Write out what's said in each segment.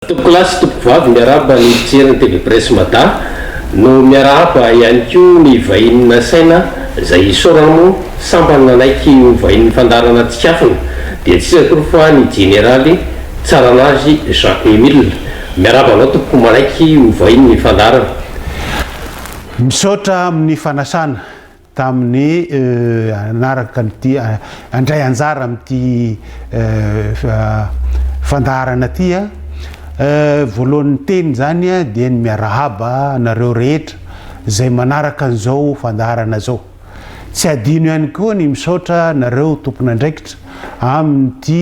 Tompokolahy sy tompokovavy, miarahaba ny mpijery ny TV Presse Mada no miarahaba ihany koa ny vahiny nasaina izay isaorana moa sambany nanaiky ho vahinin'ny fandaharana Tsikafona dia tsy iza akory fa ny Jeneraly Tsaranazy Jean Emile. Miarahaba anao tompoko manaiky ho vahinin'ny fandaharana. Misaotra amin'ny fanasana. Tamin'ny hanaraka an'ity handray anjara amin'ity fandaharana ity aho. Voalohan'ny teny izany dia ny miarahaba anareo rehetra izay manaraka an'izao fandaharana izao. Tsy adino ihany koa ny misaotra anareo tompon'andraikitra amin'ity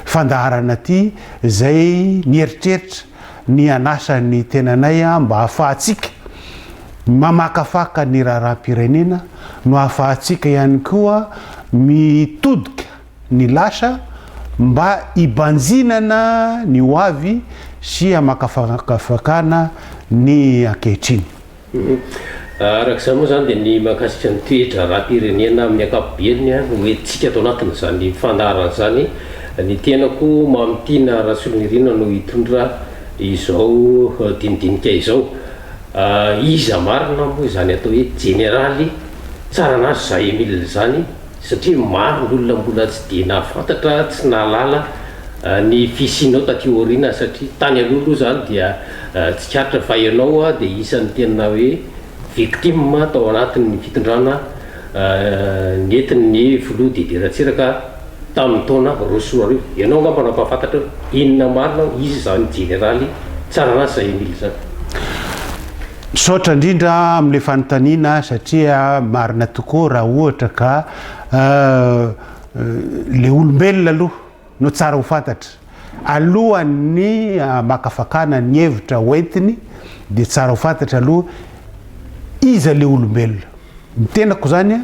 fandaharana ity izay nieritreritra ny hanasa ny tenanay mba hahafahantsika mamakafaka ny raharaham-pirenena no ahafahantsika ihany koa mitodika ny lasa mba hibanjinana ny ho avy sy hamakafakana ny ankehitriny. Araka izany moa izany dia ny mahakasika ny toe-draharaham-pirenena amin'ny ankapobeny no entintsika ato anatin'izany fandaharana izany. Ny tenako Mamitiana Rasolonirina no hitondra izao dinidinika izao. Iza marina moa izany atao hoe jeneraly Tsaranazy Jean Emile izany satria maro ny olona mbola tsy dia nahafantatra, tsy nahalala ny fisianao taty aoriana satria tany aloha aloha izany dia tsikaritra fa ianao dia isan'ny tena hoe victime tao anatin'ny fitondrana nentin'ny filoha Didier Ratsiraka tamin'ny taona 2002. Ianao angamba no hampahafantatra hoe inona marina iza izany jeneraly Tsaranazy Jean Emile izany. Misaotra indrindra amin'ilay fanontaniana satria marina tokoa raha ohatra ka ilay olombelona aloha no tsara ho fantatra. Alohan'ny hamakafakana ny hevitra hoentiny dia tsara ho fantatra aloha iza ilay olombelona. Ny tenako izany,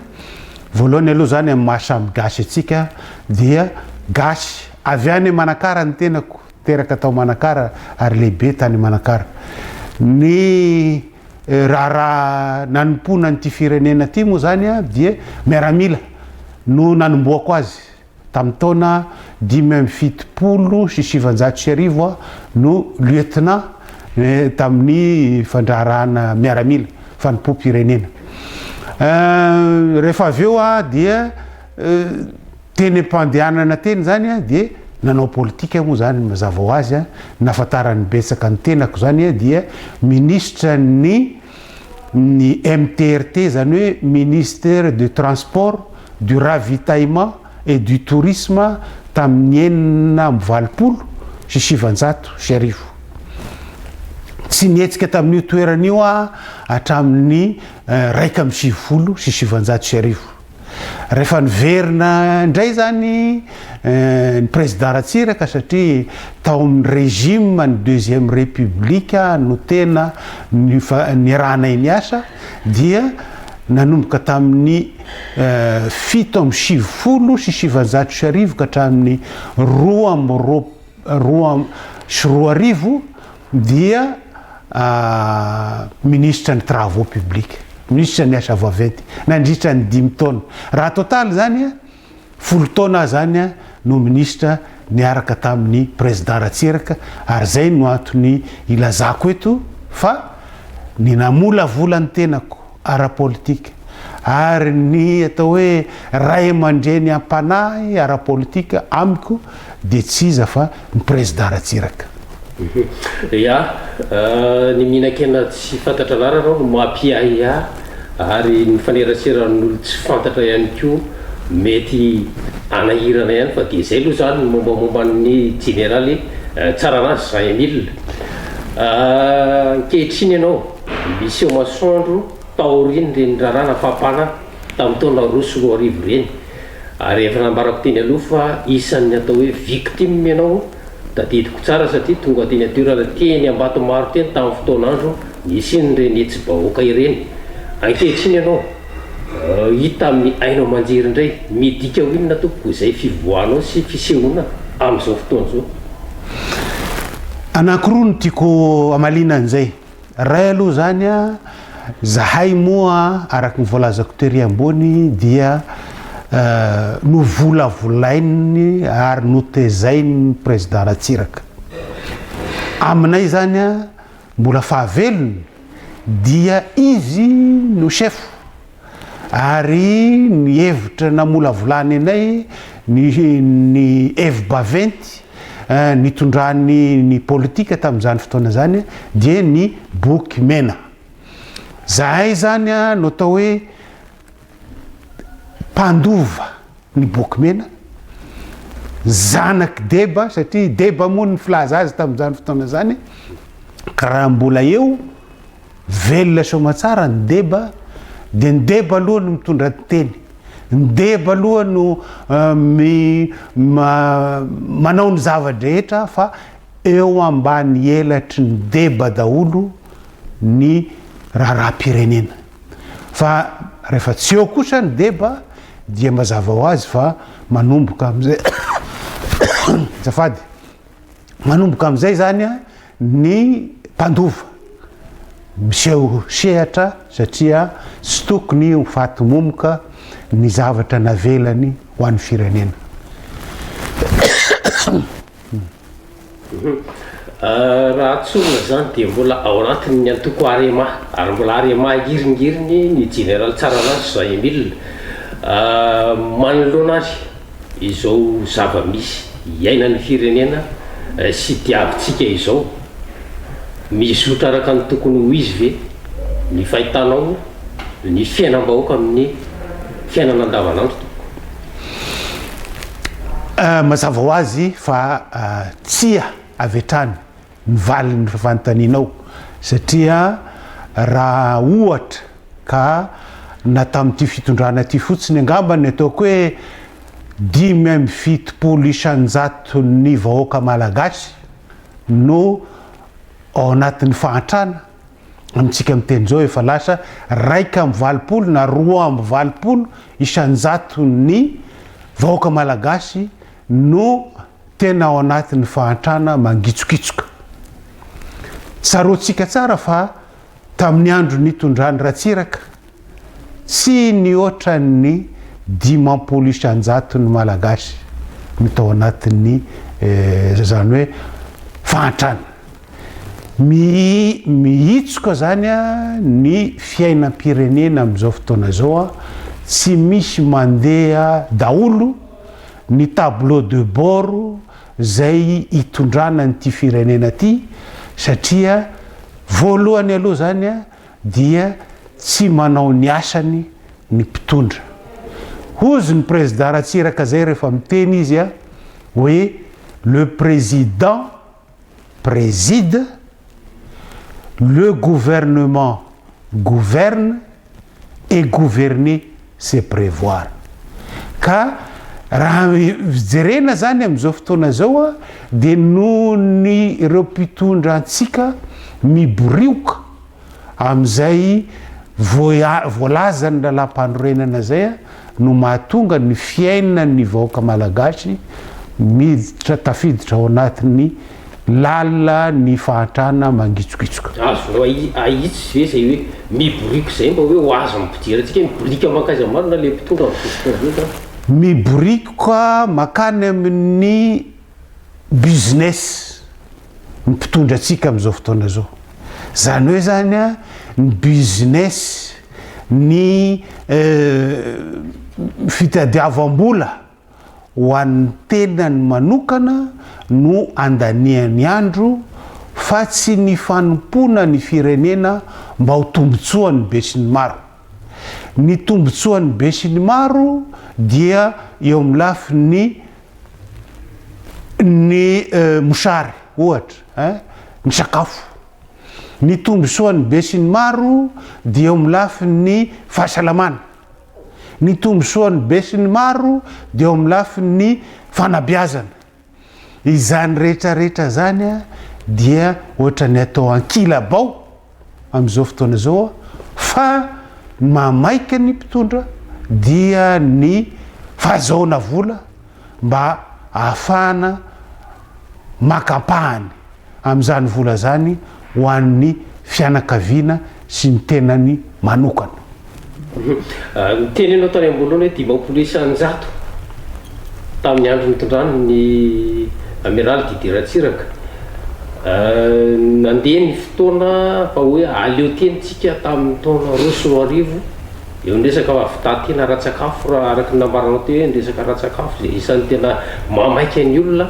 voalohany aloha izany amin'ny maha samy gasy antsika dia gasy avy any Manakara ny tenako, teraka tao Manakara ary lehibe tany Manakara. Ny raharaha nanompoana an'ity firenena ity moa izany dia miaramila no nanombohako azy. Tamin'ny taona 1975 aho no lieutenant tamin'ny fandraharahana miaramila, fanompoam-pirenena. Rehefa avy eo aho dia teny am-pandehanana teny izany aho dia nanao politika moa izany mazava ho azy, nahafantaran'ny betsaka ny tenako izany dia minisitra ny ny MTRT izany hoe Ministère de Transport, du Ravitaillement et du Tourisme tamin'ny 1986. Tsy nihetsika tamin'io toerana io aho hatramin'ny 1991. Rehefa niverina indray izany ny Président Ratsiraka satria tao amin'ny régime ny deuxième république no tena niarahanay niasa dia nanomboka tamin'ny 1997 ka hatramin'ny 2002 dia minisitra ny travaux publics, minisitra ny asa vaventy nandritra ny dimy taona. Raha totaly izany, folo taona aho izany no minisitra niaraka tamin'ny président Ratsiraka ary izay no antony ilazako eto fa ny namolavola ny tenako ara-politika ary ny atao hoe ray aman-dreny am-panahy ara-politika amiko dia tsy iza fa ny Prezida Ratsiraka. Ya, ny mihinan-kena tsy fantatra anarana no mampiahiahy ary ny mifaneraseran'olo tsy fantatra ihany koa mety hanahirana ihany fa dia izay aloha izany ny mombamomba an'ny Jeneraly Tsaranazy Jean Emile. Ankehitriny ianao Miseho masoandro taorian'ireny raharaha nafapana tamin'ny taona 2002 ireny. Ary efa nambarako teny aloha fa isan'ny atao hoe victime ianao, tadidiko tsara satria tonga teny an-toerana teny Ambatomaro teny tamin'ny fotoan'andro nisian'ireny hetsi-bahoaka ireny. Ankehitriny ianao, hita amin'ny haino aman-jery indray. Midika ho inona tompoko izay fivoahanao sy fisehoana amin'izao fotoana izao? Anankiroa no tiako hamaliana an'izay. Iray aloha izany an, zahay moa araka ny voalazako tery ambony dia novolavolain'ny ary notezain'ny Président Ratsiraka. Aminay izany mbola fahavelony dia izy no chef ary ny hevitra namolavolany anay ny ny hevi-baventy nitondrany ny politika tamin'izany fotoana izany dia ny boky mena. Zahay izany no atao hoe mpandova ny boky mena, zanak'i Deba, satria Deba moa no filaza azy tamin'izany fotoana izany, ka raha mbola eo, velona soamatsara ny Deba, dia ny Deba aloha no mitondra ny teny, ny Deba aloha no mi, manao ny zava-drehetra fa eo ambany elatry ny Deba daholo ny raharaham-pirenena. Fa rehefa tsy eo kosa ny deba dia mazava ho azy fa manomboka amin'izay azafady, manomboka amin'izay zany a ny mpandova miseho sehatra satria tsy tokony ho faty momoka ny zavatra navelany ho an'ny firenena. Raha tsorina izany dia mbola ao anatin'ny antoko Arema ary mbola Arema hiringiriny ny Jeneraly Tsaranaso Jean Emile. Manoloana ary izao zava-misy iainan'ny firenena sy diavintsika izao, mizotra araka ny tokony ho izy ve ny fahitanao ny fiainam-bahoaka amin'ny fiainana andavanandro tompoko? Mazava ho azy fa tsia avy hatrany ny valin'ny fanontanianao satria raha ohatra ka na tamin'ity fitondrana ity fotsiny angamba ny ataoko hoe 75 isan-jaton'ny vahoaka malagasy no ao anatin'ny fahantrana, amintsika miteny izao efa lasa 81 na 82 isan-jaton'ny vahoaka malagasy no tena ao anatin'ny fahantrana mangitsokitsoka. Tsaroantsika tsara fa tamin'ny andro nitondran'i Ratsiraka, tsy nihoatra ny 50 isan-jaton'ny Malagasy no tao anatin'ny izany hoe fahantrana. Mihitsoka izany ny fiainam-pirenena amin'izao fotoana izao, tsy misy mandeha daholo ny tableau de bord izay hitondrana an'ity firenena ity satria voalohany aloha izany dia tsy manao ny asany ny mpitondra. Hozy ny Président Ratsiraka izay rehefa miteny izy hoe le président préside, le gouvernement gouverne et gouverner c'est prévoir. Ka raha jerena zany amin'izao fotoana izao a, dia noho ny ireo mpitondra antsika miborioka amin'izay voalazan'ny lalàmpanorenana izay no mahatonga ny fiainan'ny vahoaka malagasy miditra tafiditra ao anatin'ny lalina ny fahantrana mangitsokitsoka. Azonao ahitsy ve izay hoe miboriko izay mba hoe ho azon'ny mpijery antsika hoe miborika mankaiza marina ilay mpitondra amin'izao fotoana izao zany? Miborikoka makany amin'ny business ny mpitondra antsika amin'izao fotoana izao. Izany hoe izany ny business, ny fitadiavam-bola ho an'ny tenany manokana no andaniany andro fa tsy ny fanompoana ny firenena mba ho tombotsoan'ny besinimaro. Ny tombotsoan'ny besinimaro dia eo amin'ny lafiny ny mosary ohatra ein, ny sakafo. Ny tombosoan'ny besinimaro dia eo amin'ny lafiny fahasalamana. Ny tombosoan'ny besinimaro dia eo amin'ny lafiny fanabeazana. Izany rehetra rehetra izany dia ohatran'ny atao ankilabao amin'izao fotoana izao fa ny mahamaika ny mpitondra dia ny fahazahoana vola mba ahafahana maka ampahany amin'izany vola izany ho an'ny fianakaviana sy ny tenany manokana. Niteny ianao tany am-boalohany hoe 50% tamin'ny andro nitondrany ny Amiraly Didier Ratsiraka. Nandeha ny fotoana fa hoe aleo teny tsika tamin'ny taona 2002 eo ny resaka fahavitàn-tena ara-tsakafo raha araka ny nambaranao teo hoe ny resaka ara-tsakafo izay isan'ny tena mahamaika ny olona.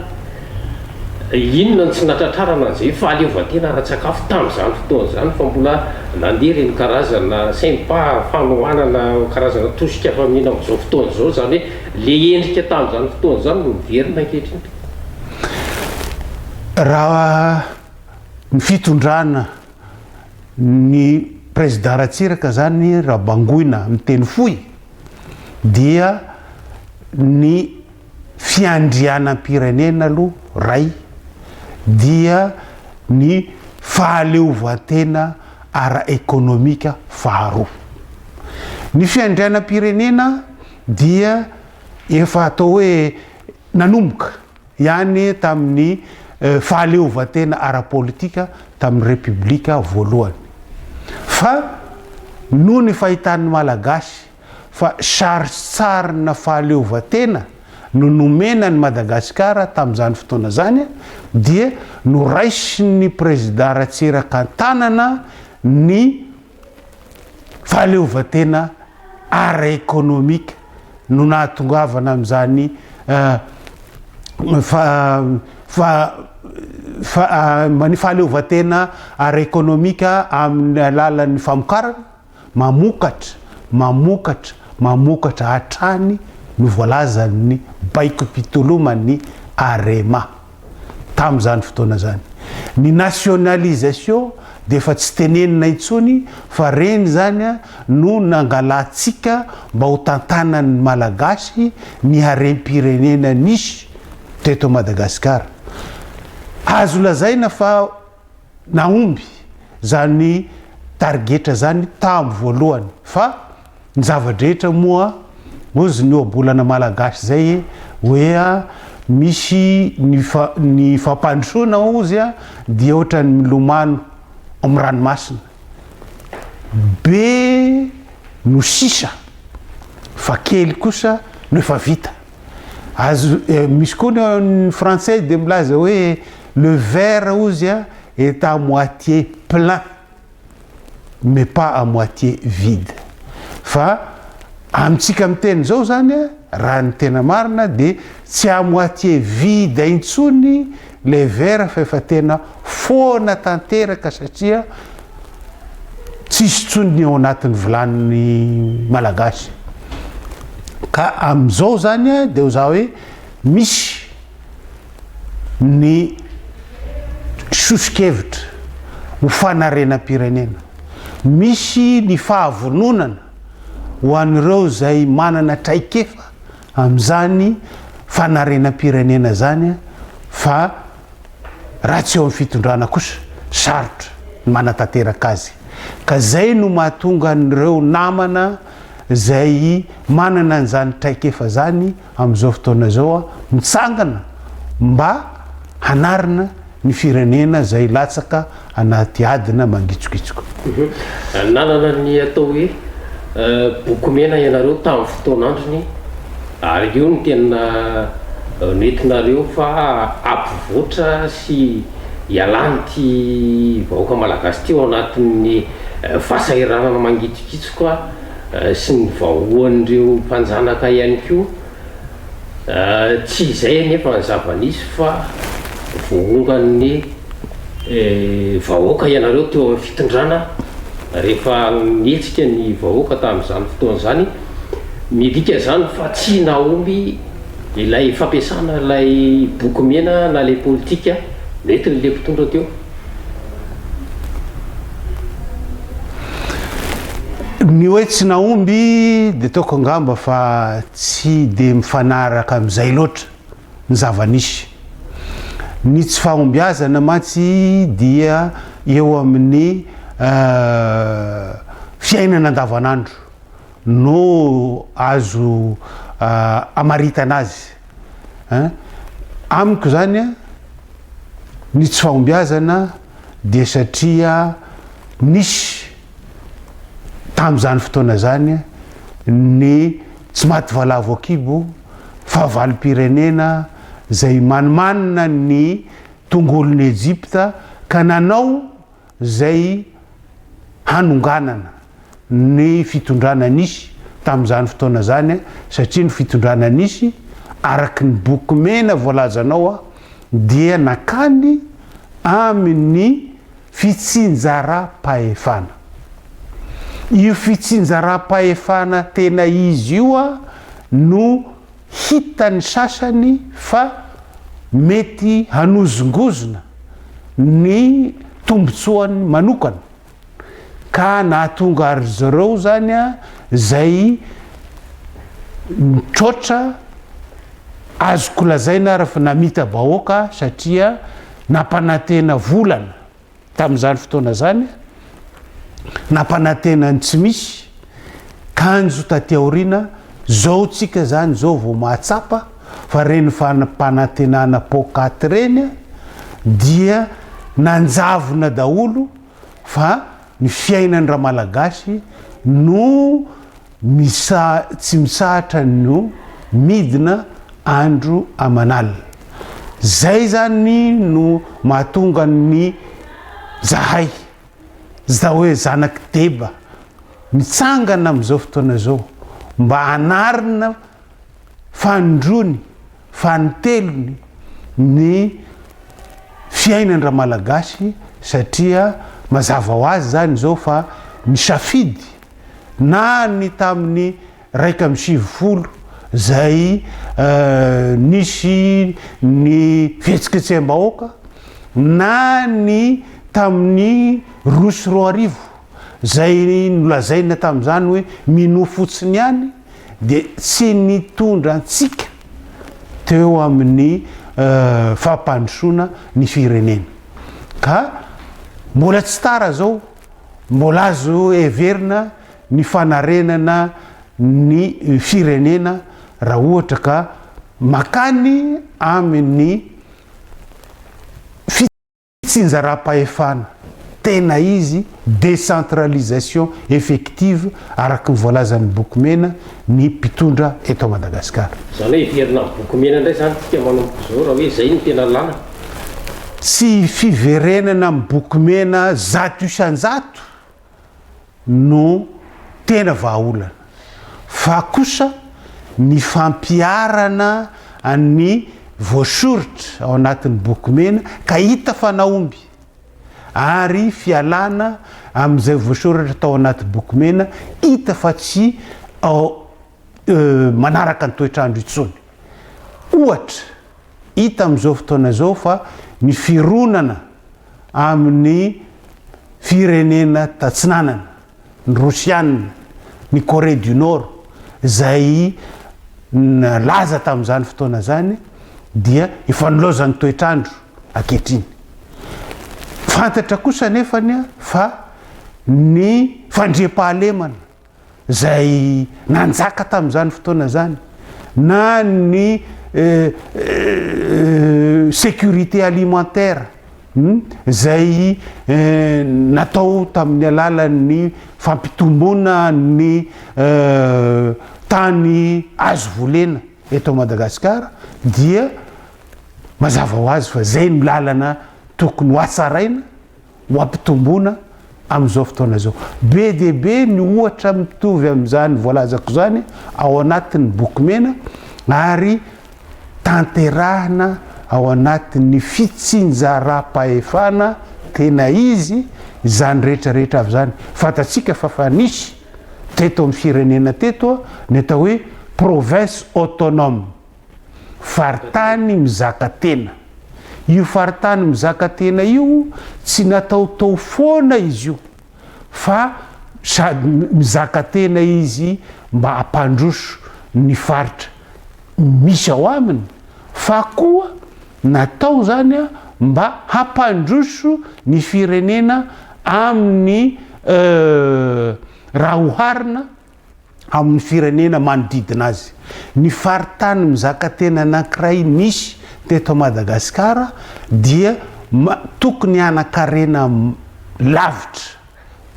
Inona no tsy natratrarana an'izay fahaleovantena ara-tsakafo tamin'izany fotoana izany fa mbola nandeha ireny karazana sympa, fanohanana, karazana tosika fameno amin'izao fotoana izao, izany hoe le endrika tamin'izany fotoana izany no miverina ankehitriny tompoko. Raha ny fitondrana ny Président Ratsiraka izany raha bangoina amin'ny teny fohy dia ny fiandrianam-pirenena aloha ray dia ny fahaleovantena ara-ekonomika faharoa. Ny fiandrianam-pirenena dia efa atao hoe nanomboka ihany tamin'ny fahaleovantena ara-politika tamin'ny Repoblika voalohany. Fa noho ny fahitan'ny Malagasy fa sarintsarina fahaleovantena no nomena an'i Madagasikara tamin'izany fotoana izany dia noraisin'ny Prezida Ratsiraka an-tanana ny fahaleovantena ara-ekonomika no nahatongavana amin'izany fahaleovantena ara-ekonomika amin'ny alalan'ny famokarana. Mamokatra, mamokatra, mamokatra hatrany no voalazan'ny baikom-pitoloman'ny Arema tamin'izany fotoana izany. Ny nationalisation dia efa tsy tenenina intsony fa reny izany no nangalantsika mba ho tantanan'ny Malagasy ny harem-pirenena nisy teto Madagasikara. Azo lazaina fa Nahomby zany tarigetra zany tam voalohany fa ny zava-drehetra moa ozy ny ohabolana malagasy zay hoe misy ny ny fampandrosoana ozy dia ohatran'ny milomano am ranomasina be no sisa fa kely kosa no efa vita. Azo, misy koa ny frantsay dia milaza hoe le verre hozy a est à moitié plein mais pas à moitié vide. Fa amintsika miteny izao izany a, raha ny tena marina dia tsy à moitié vide intsony le verre fa efa tena foana tanteraka satria tsisy intsony ny ao anatin'ny vilanin'ny Malagasy. Ka amin'izao izany dia ho za hoe misy ny soso-kevitra ho fanarenam-pirenena, misy ny fahavononana ho an'ireo izay manana traikefa amin'izany fanarenam-pirenena izany fa raha tsy eo amin'ny fitondrana kosa sarotra ny manatanteraka azy ka zay no mahatonga an'ireo namana zay manana an'izany traikefa zany amin'izao fotoana izao mitsangana mba hanarina ny firenena zay latsaka anaty adina mangitsokitsoka. Nanana ny atao hoe boky mena ianareo tamin'ny fotoan'androny ary io no tena nentinareo fa hampivoatra sy hialan'ity vahoaka malagasy ity ao anatin'ny fahasahiranana mangitsokitsoka sy ny vahoan'ireo mpanjanaka ihany koa. Tsy izay anefa ny zava-nisy fa voaongan'ny vahoaka ianareo teo amin'ny fitondrana rehefa nihetsika ny vahoaka tamin'izany fotoana izany. Midika izany fa tsy nahomby ilay fampiasana ilay boky mena na ilay politika nentin'ilay mpitondra teo. Ny hoe tsy nahomby dia ataoko angamba fa tsy dia mifanaraka amin'izay loatra ny zava-nisy. Ny tsy fahombiazana mantsy dia eo amin'ny fiainana andavanandro no azo amaritana azy. Amiko izany ny tsy fahombiazana dia satria nisy tamin'izany fotoana izany ny tsy maty valavo an-kibo, fahavalom-pirenena izay manimanina ny tongolon'i Egypta. ka nanao izay hanonganana ny fitondrana nisy tamin'izany fotoana izany satria ny fitondrana nisy araky ny boky mena voalazanao dia nakany amin'ny fitsinjaram-pahefana. Io fitsinjaram-pahefana tena izy io no hitan'ny sasany fa mety hanozongozona ny tombontsoany manokana ka nahatonga ry zareo izany izay nitroatra, azoko lazaina ary fa namita-bahoaka satria nampanantena volana Tamin'izany fotoana izany, nampanantena ny tsy misy, kanjo taty aoriana, zao tsika izany zao vao mahatsapa fa ireny fampanantenana poakaty ireny dia nanjavona daholo fa ny fiainan-dRamalagasy no Misa tsy mitsahatra no midina andro aman'alina. Zay zany no mahatonga ny zahay, za hoe zanak'i Deba, mitsangana amin'izao fotoana izao mba hanarina fanindroany, fanintelony ny fiainan-dRamalagasy satria mazava ho azy zany izao fa ny safidy na ny tamin'ny 91 izay nisy ny fihetsiketseham-bahoaka na ny tamin'ny 2002 izay nolazaina tamin'izany hoe minoa fotsiny ihany dia tsy nitondra antsika teo amin'ny fampandrosoana ny firenena ka mbola tsy tara izao Mbola azo heverina ny fanarenana ny firenena raha ohatra ka makany amin'ny fitsinjaram-pahefana tena izy, décentralisation effective, araka ny voalazan'ny boky mena, ny mpitondra eto Madagasikara. Izany hoe hiverina amin'ny boky mena indray izany isika manomboka izao raha hoe izay no tena lalana? Tsy fiverenana amin'ny boky mena 100% no tena vahaolana fa kosa ny fampiharana ny voasoritra ao anatin'ny boky mena ka hita fa nahomby. ary fialana amin'izay voasoratra tao anaty boky mena hita fa tsy ao manaraka ny toetr'andro intsony. Ohatra, hita amin'izao fotoana izao fa ny fironana amin'ny firenena tatsinanana, ny Rosiana, ny Corée du Nord, izay nalaza tamin'izany fotoana izany dia efa nilaozan'ny toetr'andro ankehitriny. Fantatra kosa anefany fa ny fandriampahalemana izay nanjaka tamin'izany fotoana izany na ny sécurité alimentaire izay natao tamin'ny alalan'ny fampitomboana ny tany azo volena eto Madagasikara dia mazava ho azy fa izay no lalana tokony ho hatsaraina, ho ampitomboana amin'izao fotoana izao. Be dia be ny ohatra mitovy amin'izany voalazako izany ao anatin'ny boky mena ary tanterahina ao anatin'ny fitsinjaram-pahefana tena izy izany rehetra rehetra avy izany. Fantatsika fa fa nisy teto amin'ny firenena teto ny atao hoe province autonome, faritany mizaka tena. Io faritany mizaka tena io tsy nataotao foana izy io fa sady mizaka tena izy mba hampandroso ny faritra. misy ao aminy fa koa natao izany mba hampandroso ny firenena amin'ny raha oharina amin'ny firenena manodidina azy. Ny faritany mizaka tena anankiray nisy teto Madagasikara dia tokony hanan-karena lavitra.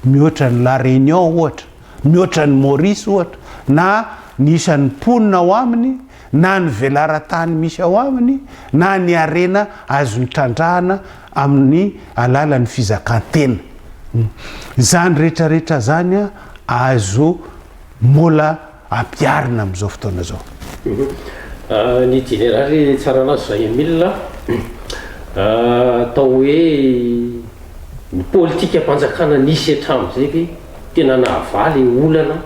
mihoatra an'i La Réunion ohatra, mihoatra an'i Maurice ohatra, na ny isan'ny mponina ao aminy, na ny velaran-tany misy ao aminy, na ny harena azony trandrahana. amin'ny alalan'ny fizakan-tena. Izany rehetra rehetra izany azo mbola ampiharina amin'izao fotoana izao. Ny jeneraly Tsaralaza Jean Emile, atao hoe ny politikam-panjakana nisy hatramin'izay ve tena nahavaly olana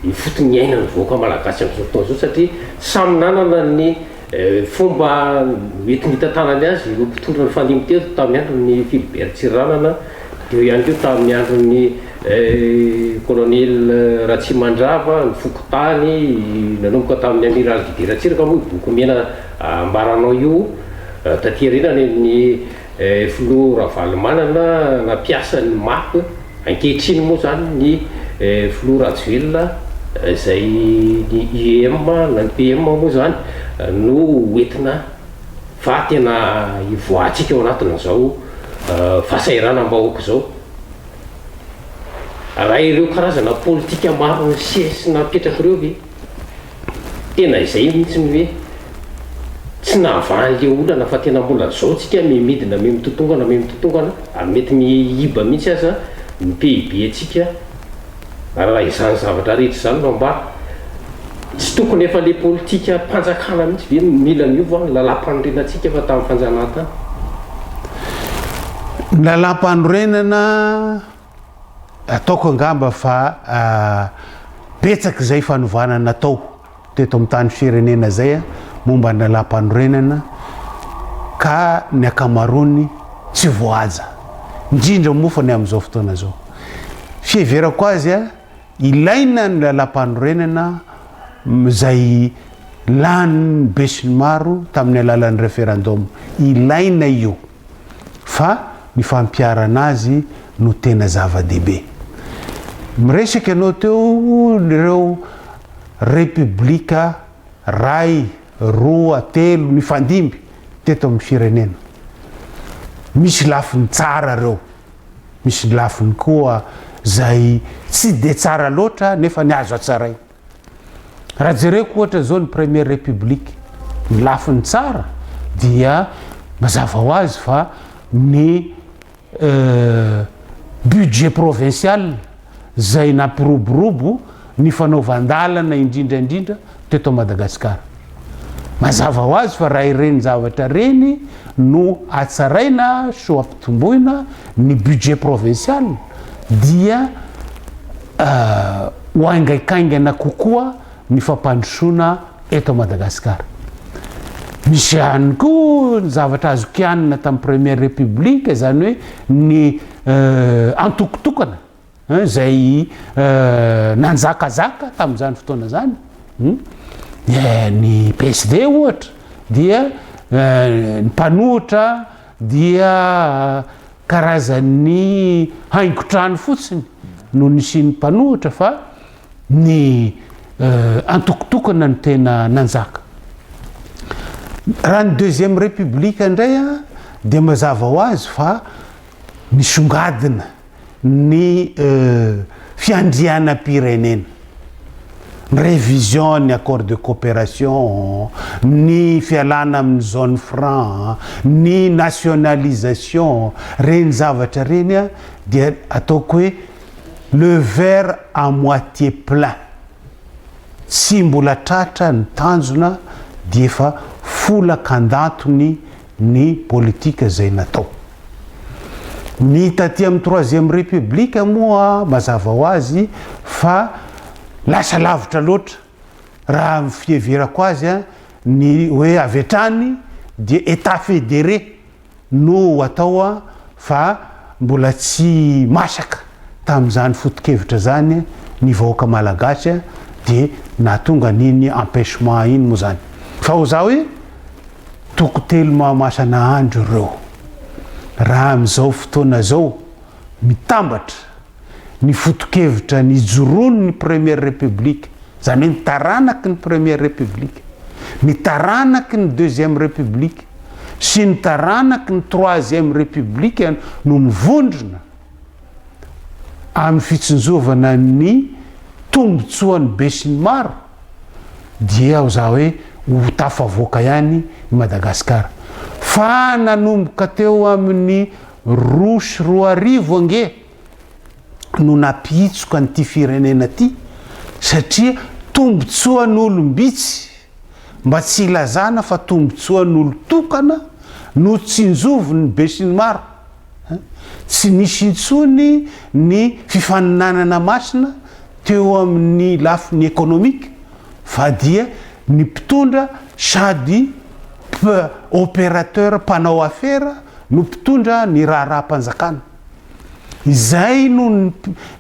ifotony niainan'ny vahoaka malagasy amin'izao fotoana izao satria samy nanana ny Fomba mety nitantanany azy ireo mpitondra nifandimby teto tamin'ny andron'i Philibert Tsiranana, teo ihany koa tamin'ny andron'ny Colonel Ratsimandrava, ny fokontany, nanomboka tamin'ny Amiraly Didier Ratsiraka moa io boky mena ambaranao io, taty aoriana ny Filoha Ravalomanana nampiasa ny map, ankehitriny moa izany ny Filoha Rajoelina izay ny IEM na ny PM moa izany no hoentina fa tena hivoahantsika ao anatin'izao fahasahiranam-bahoaka izao. Raha ireo karazana politika maro niseho sy napetraka ireo ve? Tena izay mihitsy ny hoe tsy nahavaha an'le olana fa tena mbola zao tsika miha midina miha mitotongana miha mitotongana ary mety miha-iba mihitsy aza ny PIB antsika raha izany zavatra rehetra izany no ambara. Tsy tokony efa le politika mpanjakana mihitsy ve no mila miova ny lalam-panorenantsika efa tamin'ny fanjanahantany? Ny lalam-panorenana. Ataoko angamba fa betsaka izay fanovana natao teto amin'ny tany firenena izay momba ny lalàmpanorenana ka ny ankamaroany tsy voahaja, indrindra moa fa ny amin'izao fotoana izao. Fiheverako azy, ilaina ny lalàmpanorenana izay lanin'ny besinimaro tamin'ny alalan'ny référendum, ilaina io. fa ny fampiharana azy no tena zava-dehibe. Miresaka ianao teo ireo repoblika ray, roa, telo nifandimby teto amin'ny firenena. Misy lafiny tsara ireo, misy lafiny koa izay tsy dia tsara loatra nefa ny azo hatsaraina. Raha jereko ohatra izao ny première république, ny lafiny tsara dia mazava ho azy fa ny budget provincial izay nampiroborobo ny fanaovan-dalana indrindra indrindra teto Madagasikara. Mazava ho azy fa raha ireny zavatra ireny no hatsaraina sy ho ampitomboina ny budget provincial dia ho haingaikaingana kokoa ny fampandrosoana eto Madagasikara. Misy ihany koa ny zavatra azo kianina tamin'ny première république, izany hoe ny antoko tokana izay nanjakazaka tamin'izany fotoana izany, ny PSD ohatra dia ny mpanohitra dia karazan'ny haingon-trano fotsiny no nisian'ny mpanohitra fa ny antoko tokana no tena nanjaka. Raha ny deuxième république indray dia mazava ho azy fa nisongadina ny fiandrianam-pirenena, ny révision ny accord de coopération, ny fialana amin'ny zone franc, ny nationalisation, ireny zavatra ireny dia ataoko hoe le verre à moitié plein, tsy mbola tratra ny tanjona dia efa folaka an-dantony ny politika izay natao. Ny taty amin'ny troisième république moa mazava ho azy fa lasa lavitra loatra raha ny fiheverako azy ny hoe avy hatrany dia Etat fédéré no ho atao fa mbola tsy masaka tamin'izany foto-kevitra izany ny vahoaka malagasy dia nahatonga an'iny empêchement iny moa izany. Fa ho za hoe Toko telo mahamasana andro ireo. Raha amin'izao fotoana izao mitambatra ny foto-kevitra nijoroan'ny Première République, izany hoe ny taranaky ny Première République, ny taranaky ny Deuxième République sy ny taranaky ny Troisième République no mivondrona amin'ny fitsinjovana ny tombontsoan'ny besinimaro, dia ho za hoe ho tafavoaka ihany i Madagasikara. Fa nanomboka teo amin'ny 2002 ange no nampihitsoka an'ity firenena ity satria tombontsoan'olom-bitsy, mba tsy hilazana fa tombontsoan'olon-tokana no tsinjovin'ny besinimaro. Tsy nisy intsony ny fifaninanana masina teo amin'ny lafiny ekonomika fa dia ny mpitondra sady opérateur mpanao afera no mpitondra ny raharaham-panjakana. Izay no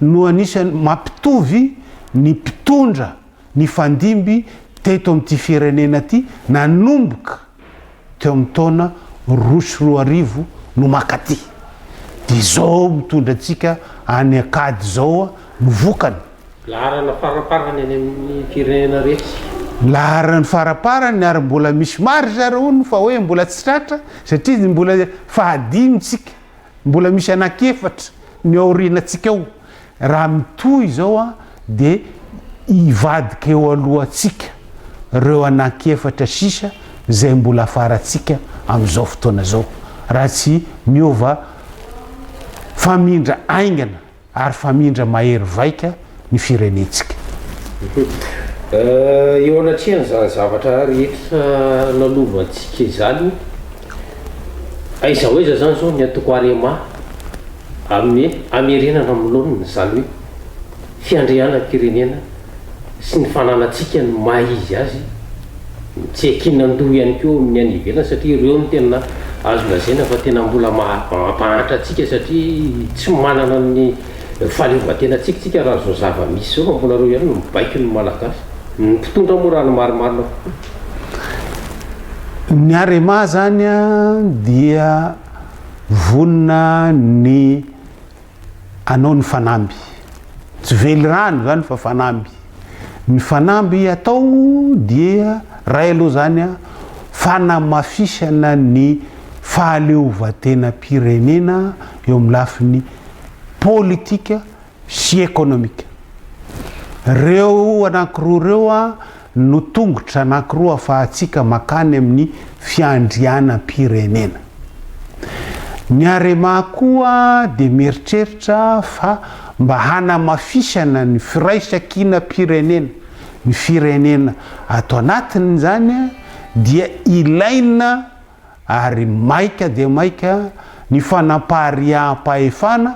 no anisan'ny mampitovy ny mpitondra nifandimby teto amin'ity firenena ity nanomboka teo amin'ny taona 2002 no mankaty. Dia izao mitondra antsika any an-kady izao no vokany. Laharana faramparany any amin'ny firenena rehetra. Laharana faramparany ary mbola misy marge ary hono fa hoe mbola tsy tratra satria mbola fahadimy tsika. Mbola misy anankiefatra ny aorianantsika ao. Raha mitohy izao dia hivadika eo alohantsika ireo anankiefatra sisa izay mbola afarantsika amin'izao fotoana izao raha tsy miova famindra haingana ary famindra mahery vaika ny firenentsika. Eo anatrehan'izany zavatra rehetra lalovantsika izany, aiza ho aiza izany izao ny antoko Arema amin'ny hamerenana amin'ny laoniny izany hoe fiandrianam-pirenena sy ny fananantsika ny maha izy azy, ny tsy ankinan-doha ihany koa amin'ny any ivelany satria ireo no tena azo lazaina fa tena mbola mampahantra antsika satria tsy manana ny fahaleovantenantsika isika raha izao zava-misy izao fa mbola ireo ihany no mibaiko ny Malagasy, ny mpitondra moa raha ny marimarina kokoa. Ny Arema izany dia vonona ny hanao ny fanamby. Tsy velirano izany fa fanamby. Ny fanamby atao dia iray aloha izany fanamafisana ny fahaleovantenam-pirenena eo amin'ny lafiny politika sy ekonomika. Ireo anankiroa ireo no tongotra anankiroa afahantsika makany amin'ny fiandrianam-pirenena. Ny Arema koa dia mieritreritra fa mba hanamafisana ny firaisankinam-pirenena, ny firenena ato anatiny izany dia ilaina ary maika dia maika ny fanampariaham-pahefana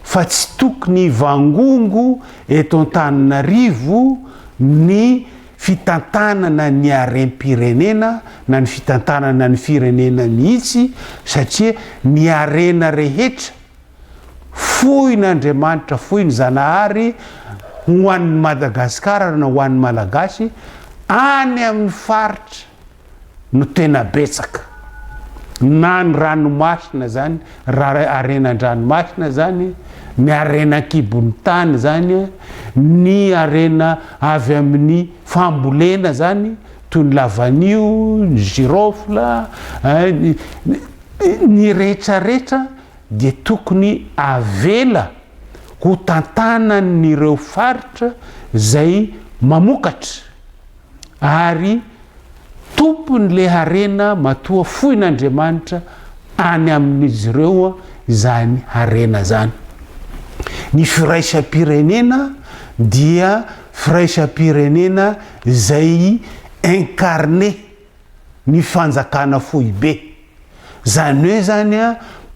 fa tsy tokony hivangongo eto Antananarivo ny fitantanana ny harem-pirenena na ny fitantanana ny firenena mihitsy satria ny harena rehetra foin'Andriamanitra, foin'i Zanahary ho an'i Madagasikara na ho an'ny Malagasy any amin'ny faritra no tena betsaka. Na ny ranomasina zany, harena an-dranomasina zany, ny harena an-kibon'ny tany zany, ny harena avy amin'ny fambolena zany, toy ny lavanio, ny girofle, ny rehetrarehetra dia tokony avela ho tantanan'ireo faritra izay mamokatra ary Tompony le harena matoa foin'Andriamanitra any amin'izy ireo izany harena zany. Ny firaisam-pirenena dia firaisam-pirenena izay incarner ny fanjakana foibe. Zany hoe zany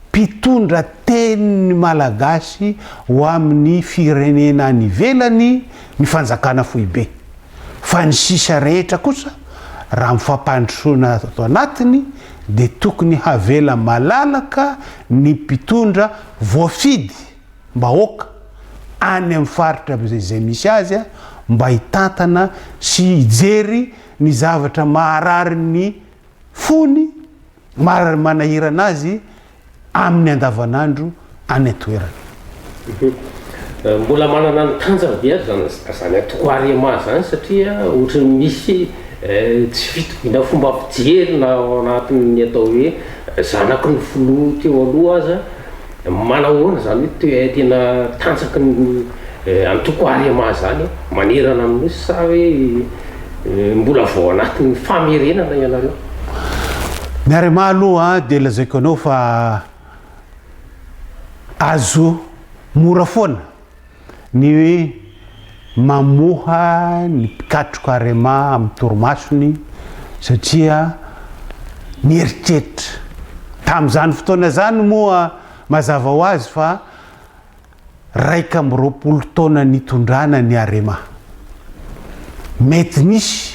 mpitondra tenin'ny Malagasy ho amin'ny firenena any ivelany ny fanjakana foibe. Fa ny sisa rehetra kosa raha amin'ny fampandrosoana ato anatiny dia tokony havela malalaka ny mpitondra voafidy mbahoaka any amin'ny faritra izay misy azy mba hitantana sy hijery ny zavatra maharary ny fony marary manahirana azy amin'ny andavanandro any an-toerana. Mbola manana ny tanjany ve ary zany zany antoko Arema zany satria ohatran'ny misy tsy fitoviana fomba fijery na ao anatin'ny atao hoe zanaky ny filoha teo aloha aza, manahoana zany hoe tena tanjaky ny antoko Arema zany manerana ny nosy sa hoe Mbola vao anatin'ny famerenana ianareo. Ny Arema aloha dia lazaiko anao fa azo mora foana ny mamoha ny mpikatroka Arema amin'ny torimasony satria mieritreritra. Tamin'izany fotoana izany moa mazava ho azy fa 21 taona nitondrana ny Arema. Mety nisy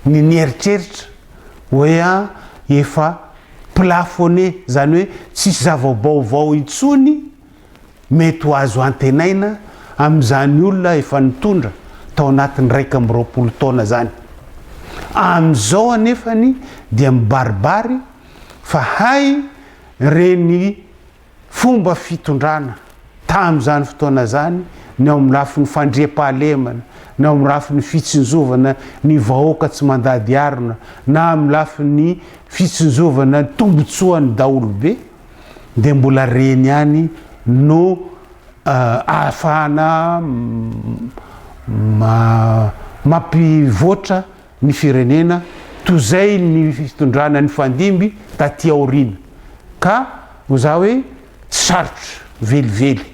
ny nieritreritra hoe efa plafonné, izany hoe tsisy zava-baovao intsony mety ho azo antenaina amin'izany olona efa nitondra tao anatin'ny 21 taona izany. Amin'izao anefany dia mibaribary fa hay ireny fomba fitondrana tamin'izany fotoana izany, ny ao amin'ny lafiny fandriampahalemana, ny ao amin'ny lafiny fitsinjovana ny vahoaka tsy mandady harona, na amin'ny lafiny fitsinjovana ny tombontsoan'ny daholobe, dia mbola reny ihany no ahafahana mampivoatra ny firenena toy izay ny fitondrana nifandimby taty aoriana ka ho za hoe tsy sarotra velively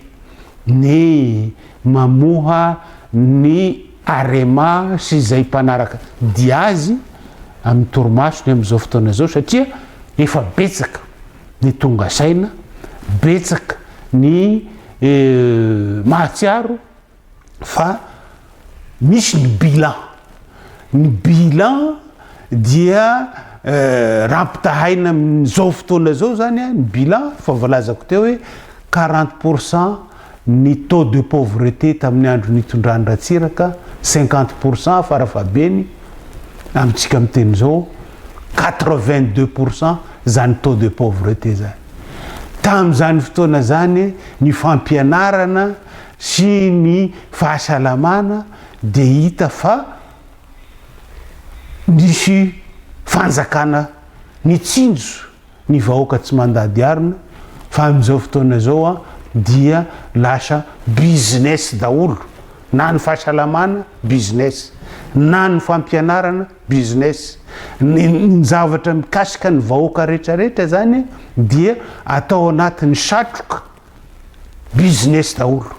ny mamoha ny Arema sy izay mpanaraka dia azy amin'ny torimasony amin'izao fotoana izao satria efa betsaka ny tonga saina, betsaka ny mahatsiaro fa misy ny bilan, ny bilan dia raha ampitahaina amin'izao fotoana izao zany ny bilan efa voalazako teo hoe quarante pour cent ny taux de pauvreté tamin'ny andro nitondran'i Ratsiraka, cinquante pour cent farafahabeny amintsika miteny izao, quatre vingt deux pour cent zany taux de pauvreté zany. Tamin'izany fotoana zany ny fampianarana sy ny fahasalamana dia hita fa nisy fanjakana nitsinjo ny vahoaka tsy mandady harona fa amin'izao fotoana izao dia lasa business daholo na ny fahasalamana business na ny fampianarana business ny ny zavatra mikasika ny vahoaka rehetrarehetra zany dia atao anatin'ny satroka business daholo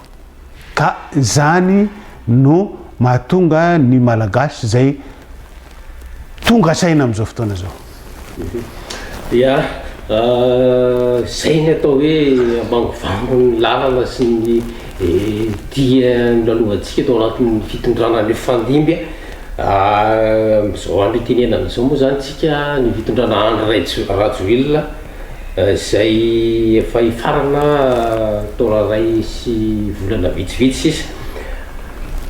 ka zany no mahatonga ny Malagasy zay tonga saina amin'izao fotoana zao. Ya, zay ny atao hoe ambangovangony ny lalana sy ny dia nolalovantsika tao anatin'ny fitondrana nifandimby. Amin'izao andro itenenana izao moa zany tsika ny fitondrana Andry Rajoelina Izay efa hifarana taona iray sy volana vitsivitsy sisa.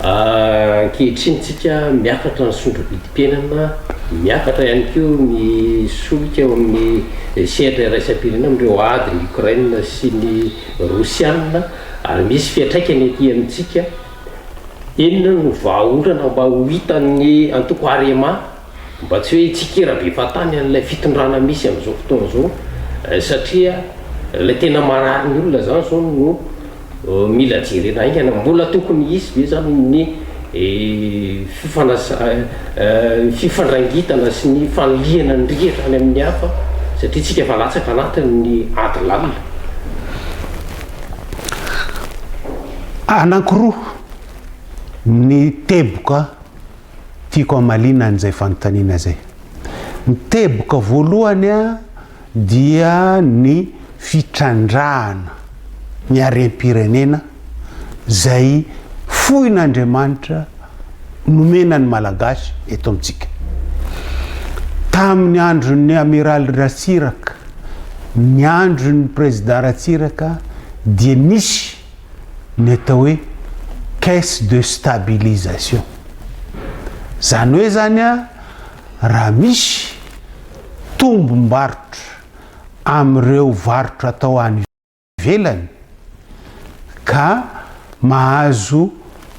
Ankehitriny tsika miakatra ny sondro-bidim-piainana, miakatra ihany koa ny solika eo amin'ny sehatra iraisam-pirenena amin'ireo adin'i Ukraine sy ny Rosiana ary misy fiantraikany aty amintsika. Inona no vahaolana mba ho hitan'ny antoko Arema? Mba tsy hoe hitsikera be fahatany an'ilay fitondrana misy amin'izao fotoana izao satria ilay tena marary ny olona izany izao no mila jerena haingana. Mbola tokony hisy ve izany ny fifandrangitana sy ny fanilihana ny rihatra any amin'ny hafa satria tsika efa latsaka anatin'ny ady lalina? Anankiroa ny teboka Tiako hamaliana an'izay fanontaniana izay. Ny teboka voalohany dia ny fitrandrahana ny harem-pirenena izay foin'Andriamanitra nomena ny Malagasy eto amintsika. Tamin'ny andron'ny Amiraly Ratsiraka, ny andron'ny Président Ratsiraka dia nisy ny atao hoe caisse de stabilisation. Izany hoe izany raha misy tombom-barotra amin'ireo varotra atao any ivelany ka mahazo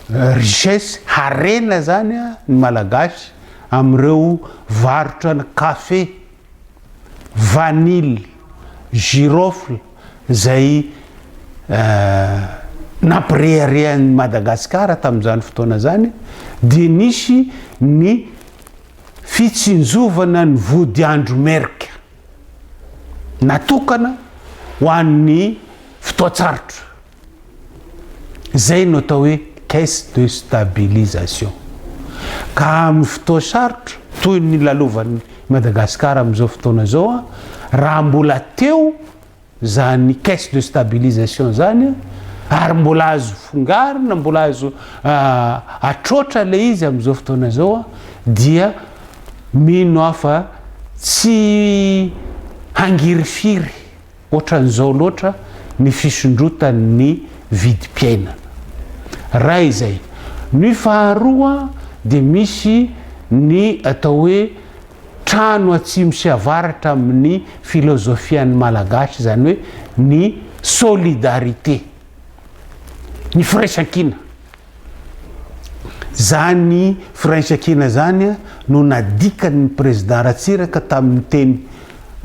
richesse, harena izany ny Malagasy amin'ireo varotra ny kafe, vanille, girofle izay nampirehareha an'i Madagasikara tamin'izany fotoana izany dia nisy ny fitsinjovana ny vodiandro merika. Natokana ho an'ny fotoan-tsarotra. Izay no atao hoe caisse de stabilisation. Ka amin'ny fotoan-sarotra toy ny lalovan'i Madagasikara amin'izao fotoana izao, raha mbola teo izany caisse de stabilisation izany ary mbola azo fongarina, mbola azo atroatra ilay izy amin'izao fotoana izao dia mino aho fa tsy hangirifiry ohatran'izao loatra ny fisondrotan'ny vidim-piainana. Raha izay. Ny faharoa dia misy ny atao hoe trano atsimo sy avaratra amin'ny filozofian'ny Malagasy, izany hoe ny solidarité, ny firaisankina. Izany firaisankina izany no nadikan'ny Président Ratsiraka tamin'ny teny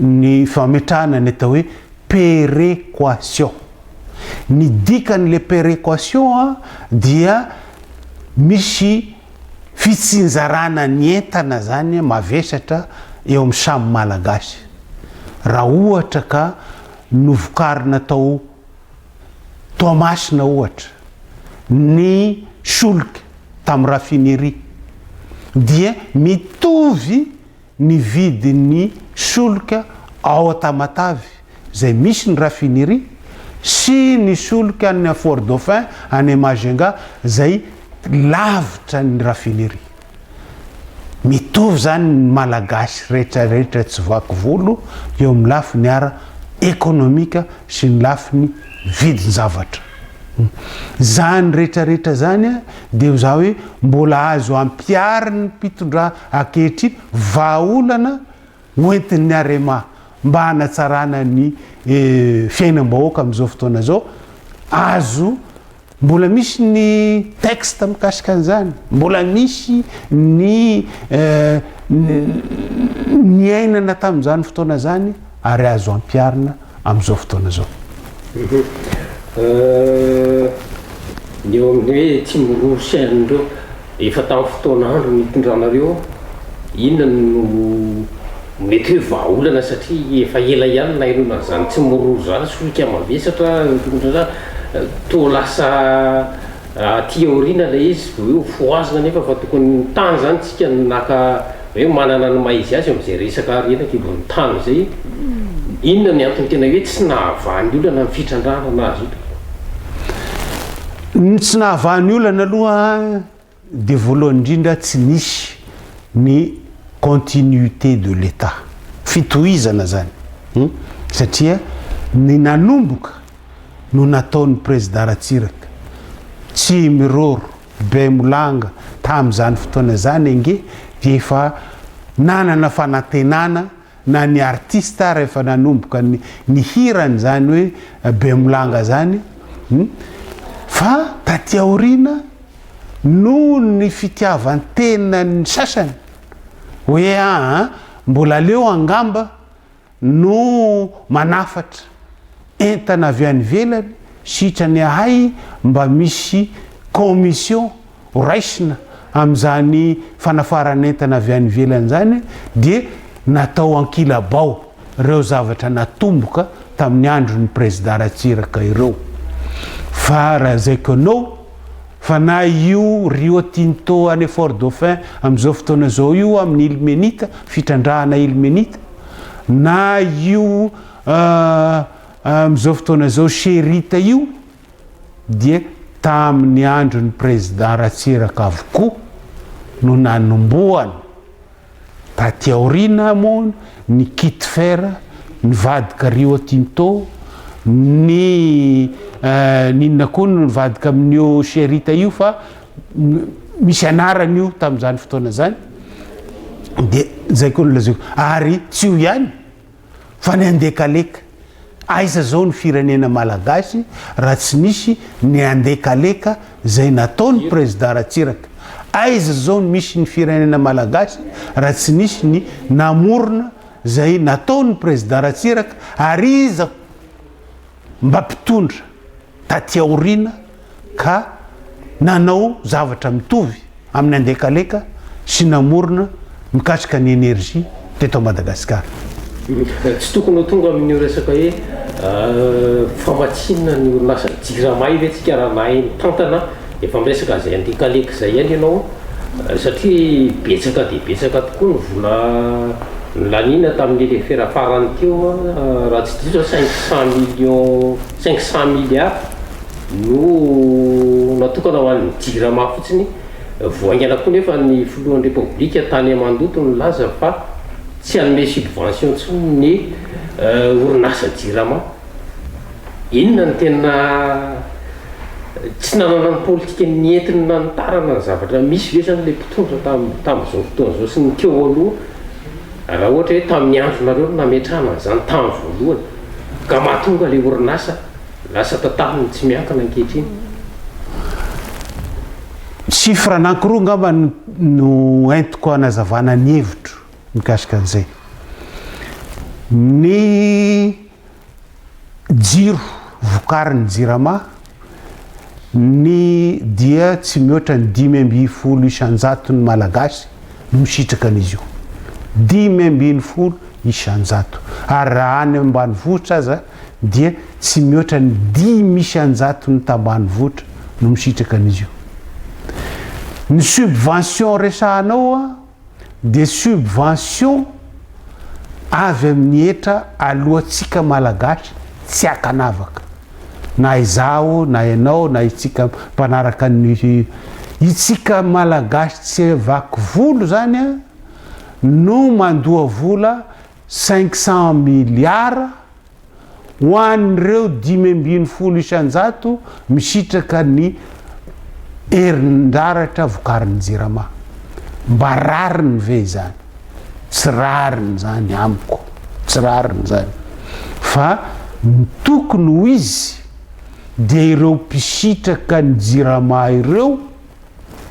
ny fametrahana ny atao hoe péréquation. Ny dikan'ilay péréquation dia misy fitsinjarana ny entana izany mavesatra eo amin'ny samy Malagasy. Raha ohatra ka novokarina tao Toamasina ohatra ny solika tamin'ny raffinerie dia mitovy ny vidin'ny solika ao Tamatave izay misy ny raffinerie sy ny solika any Fort Dauphin any Majunga izay lavitra ny raffinerie. Mitovy izany ny Malagasy rehetra rehetra tsy vaky volo eo amin'ny lafiny ara ekonomika sy ny lafiny vidin-javatra. Izany rehetra rehetra izany dia za hoe mbola azo ampiharin'ny mpitondra ankehitriny vahaolana hoentin'ny Arema mba hanatsarana ny fiainam-bahoaka amin'izao fotoana izao, azo mbola misy ny texte mikasika an'izany, mbola misy ny niainana tamin'izany fotoana izany ary azo ampiharina amin'izao fotoana izao. Ny eo amin'ny hoe tsy miroro sy an'ireo efa tamin'ny fotoana andro nitondranareo, inona no mety hoe vahaolana satria efa ela ihany nahenoana an'izany tsy miroro izany, solika mavesatra, toa lasa Aty aoriana ilay izy vao hoe ho fohazina nefa fa tokony ny tany izany tsika no naka hoe manana ny maha izy azy eo amin'izay resaka harena an-kibon'ny tany izay. Inona ny antony tena hoe tsy nahavaha ny olana ny fitrandrahana azy io tompoko? Ny tsy nahavaha ny olana aloha dia voalohany indrindra tsy nisy ny continuité de l'Etat, fitohizana izany satria ny nanomboka no nataon'ny Prezida Ratsiraka, Tsimiroro, Bemolanga tamin'izany fotoana izany ange dia efa nanana fanantenana na ny artiste ary efa nanomboka ny nihira an'izany hoe Bemolanga zany fa taty aoriana noho ny fitiavan-tenan'ny sasany hoe aa mbola aleo angamba no manafatra entana avy any ivelany sitrany ahay mba misy commission raisina amin'izany fanafaran'entana avy any ivelany izany dia natao ankilabao ireo zavatra natomboka tamin'ny andron'ny Prezida Ratsiraka ireo fa razaiko anao fa na io Rio Tinto any Fort Dauphin amin'izao fotoana izao io amin'ny ilmenita, fitrandrahana ilmenita, na io amin'izao fotoana izao Sherita io dia tamin'ny andron'ny Prezida Ratsiraka avokoa no nanombohana. Taty aoriana moa ny Kitfer nivadika Rio Tinto, ny ny inona koa no nivadika amin'io Sherita io fa misy anarany io tamin'izany fotoana izany, dia izay koa no lazaiko. Ary tsy io ihany fa ny Andekaleka. Aiza zao ny firenena malagasy raha tsy nisy ny Andekaleka zay nataony Président Ratsiraka? Aiza zao ny misy ny firenena malagasy raha tsy nisy ny namorona zay nataony Président Ratsiraka ary iza mba mpitondra taty aoriana ka nanao zavatra mitovy amin'ny Andekaleka sy namorona mikasika ny énergie teto Madagasikara. Tsy tokony ho tonga amin'io resaka hoe famatsiana ny orinasa Jirama io ve tsika raha nahay nitantana? Efa miresaka izay andian-kaleky izay ihany ianao satria betsaka dia betsaka tokoa ny vola nolaniana tamin'ny lefera farany teo raha tsy diso aho 500 millions, 500 milliards no natokana ho an'ny Jirama fotsiny. Vao haingana koa nefa ny filohan'ny Repoblika tany Mandoto nilaza fa tsy hanome subvention intsony ny orinasa Jirama. Inona no tena tsy nanana ny politika nentiny nanitarana ny zavatra misy ve zany ilay mpitondra tamin'izao fotoana izao sy ny teo aloha raha ohatra hoe tamin'ny andronareo no nametrahana an'izany tamin'ny voalohany ka mahatonga ilay orinasa lasa tantaniny tsy miankina ankehitriny? Chiffre anankiroa angamba no entiko hanazavana ny hevitro mikasika an'izay. Ny jiro vokarin'ny Jirama ny dia tsy mihoatra ny 15 isan-jaton'ny Malagasy no misitraka an'izy io. 15%. Ary raha any ambanivohitra aza dia tsy mihoatra ny 5% tambanivohitra no misitraka an'izy io. Ny subvention resahanao dia subvention avy amin'ny hetra aloantsika Malagasy tsy ankanavaka. Na izaho na ianao na itsika mpanaraka ny itsika Malagasy tsy vaky volo zany no mandoa vola 500 milliards Ho an'ireo 15% misitraka ny herinaratra vokarin'ny Jirama. Mba rariny ve izany? Tsy rariny izany amiko, tsy rariny izany. Fa ny tokony ho izy dia ireo mpisitraka ny Jirama ireo,